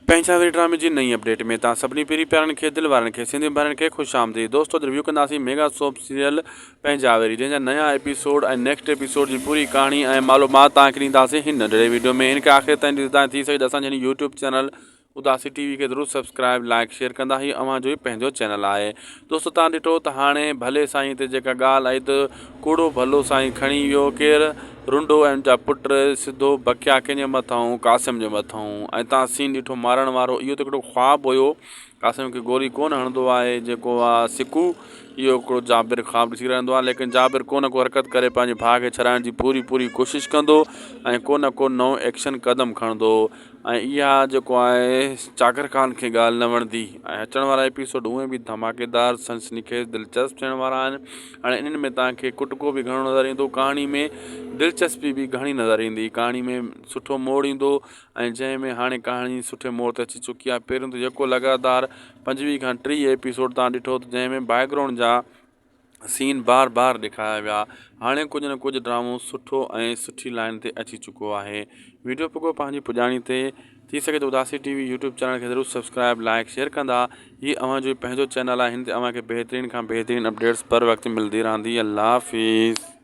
پنهنجا وري ڊرامي جي نئين اپڊيٽ ۾ توهان سڀني پرين پيارن کي دل وارن کي سنڌي ڀائرن کي خوش آمديد دوستو اڄ ريويو ڪنداسين ميگا سوپ سيريل پنهنجا وري جنهن جا نيا ايپيسوڊ ۽ نيڪسٽ ايپيسوڊ جي پوري ڪهاڻي ۽ معلومات توهان کي ڏينداسين هن ننڍڙي ويڊيو ۾ هن کي آخر تائين ڏسندا ٿي سگهي ته اسان جي هن يوٽيوب چينل اداسي ٽي وي کي ضرور سبسڪرائب لائڪ شيئر ڪندا هي اوهان جو ئي پنهنجو چينل آهي دوستو توهان ڏٺو ته هاڻي ڀلي سائين تي جيڪا ڳالهه آئي ته ڪوڙو ڀلو سائين کڻي ويو ڪير رنڊو ۽ ان جا پٽ سڌو بکيا ڪنهن جي مٿئون قاسم جي مٿئون ۽ تان سين ڏٺو مارڻ وارو اهو ته هڪڙو خواب هيو قاسم کي گولي ڪونه هڻندو آهي جيڪو آ سڪو اهو هڪڙو جابر خواب ڏسي رهندو آهي ليڪن جابر ڪو نه ڪو حرڪت ڪري پنهنجي ڀاء کي ڇڏائڻ جي پوري پوري ڪوشش ڪندو ۽ ڪو نه ڪو نئون ايڪشن قدم کڻندو ۽ اها جيڪو آهي چاڪر خان کي ڳالهه نه وڻندي ۽ اچڻ وارا ايپيسوڊ هونئن به ڌماڪيدار سنسني خيز دلچسپ ٿيڻ وارا آهن هاڻي انهن ۾ توهان کي ڪٽڪو به گهڻو نظر ايندو ڪهاڻي ۾ دلچسپي به گهڻي نظر ايندي ڪهاڻي ۾ سٺو موڙ ايندو ۽ جنهن ۾ هاڻي ڪهاڻي سٺي موڙ تي اچي چڪي آهي پهريون ته يڪو لڳاتار 25 کان 30 ايپيسوڊ توهان ڏٺو ته جنهن ۾ بيڪ گرائونڊ جا سين بار بار ڏيکاريا ويا هاڻي ڪجهه نه ڪجهه ڊرامو سٺو ۽ سٺي لائن تي اچي چڪو آهي ويڊيو پڳو پنهنجي پڄاڻي تي ٿي سگهي ته Udasi T V YouTube channel کي ضرور سبسڪرائب لائڪ شيئر ڪندا هي اوهان جو پنهنجو چينل آهي هن تي اوهان کي بهترين کان بهترين اپڊيٽس بر وقت ملدي رهندي الله حافظ.